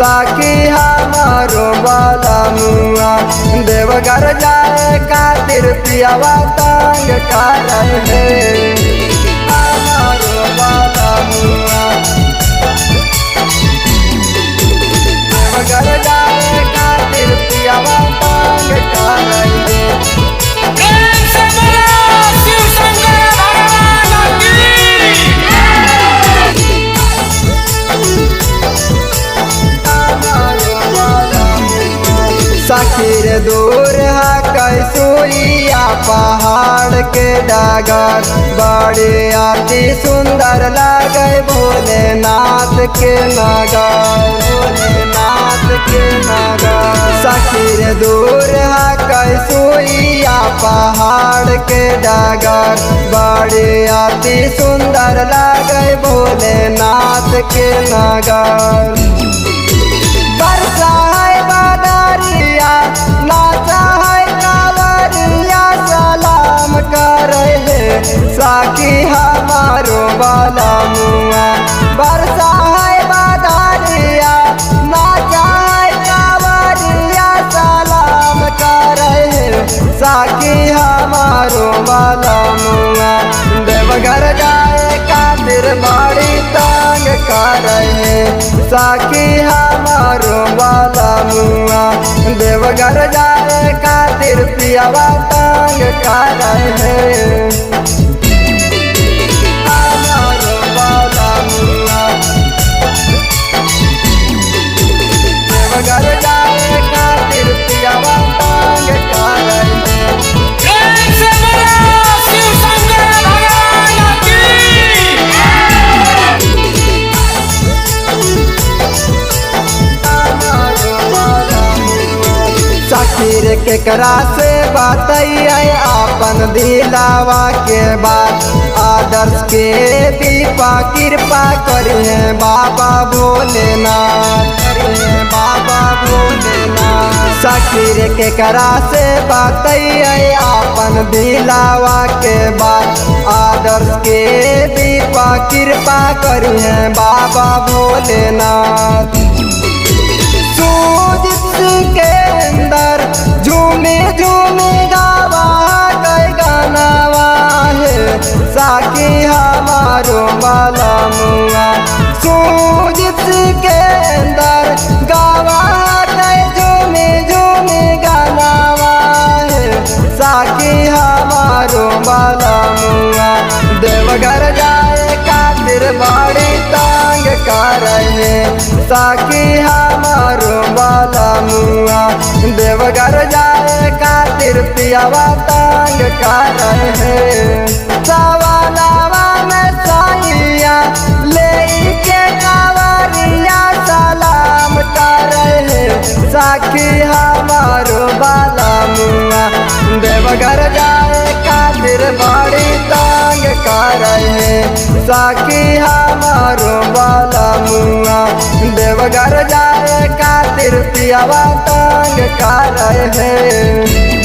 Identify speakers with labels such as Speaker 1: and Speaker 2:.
Speaker 1: साकी हमारो बाला मुआ देवघर जाए खातिर पियावा तंग करे है। हमारो बाला मुआ देवघर जाए खातिर पियावा तंग करे है।
Speaker 2: प्रेम से बोलो शिव शंकर भगवान की।
Speaker 1: सखीर दूर है सूरिया पहाड़ के डगर बड़े अति सुंदर लगे भोलेनाथ के नगर भोलेनाथ के नगर। सखीर दूर है सूरिया पहाड़ के डगर बड़े अति सुंदर लगे भोलेनाथ के नगर। बरसा है बादरिया नाचा है कांवरिया सलाम करे है साकी हमारो बाला मुआ। बरसा है बादरिया नाचा है कांवरिया सलाम करे है साकी हमारो बाला मुआ। देवघर जाए खातिर बड़ी तंग करे है साकी हमारो बाला मुआ। देवघर जाए खातिर पियावा तंग करे है। हमारो बाला मुआ देवघर जाए खातिर पियावा तंग करे है।
Speaker 2: प्रेम से बोलो शिव शंकर भगवान की।
Speaker 1: सखीर के करा से बतैया अपन दिलावा के बात आदर्श के दीपा कृपा करिए बाबा भोलेनाथ करिए बाबा भोलेनाथ। सखीर के करा से बतैया अपन दिलावा के बात आदर्श के दीपा कृपा करिए बाबा भोलेनाथ। सूजित के अंदर झूमे झूमे गावा कई गानावा है साकी हमारो बाला मुआ। सूजित के अंदर गावा कई झूमे झूमे गानावा है साकी हमारो बाला मुआ। देवघर जाए खातिर बड़ी तंग करे है साकी हमारो बाला मुआ। देवघर जाए खातिर पियावा तंग करे है। सवालावा में साइया ले के कांवरिया सलाम करे है साकी हमारो बाला मुआ। देवघर जाए खातिर बड़ी तंग करे है साकी हमारो बाला मुआ। देवघर जाए खातिर पियावा तंग करे है।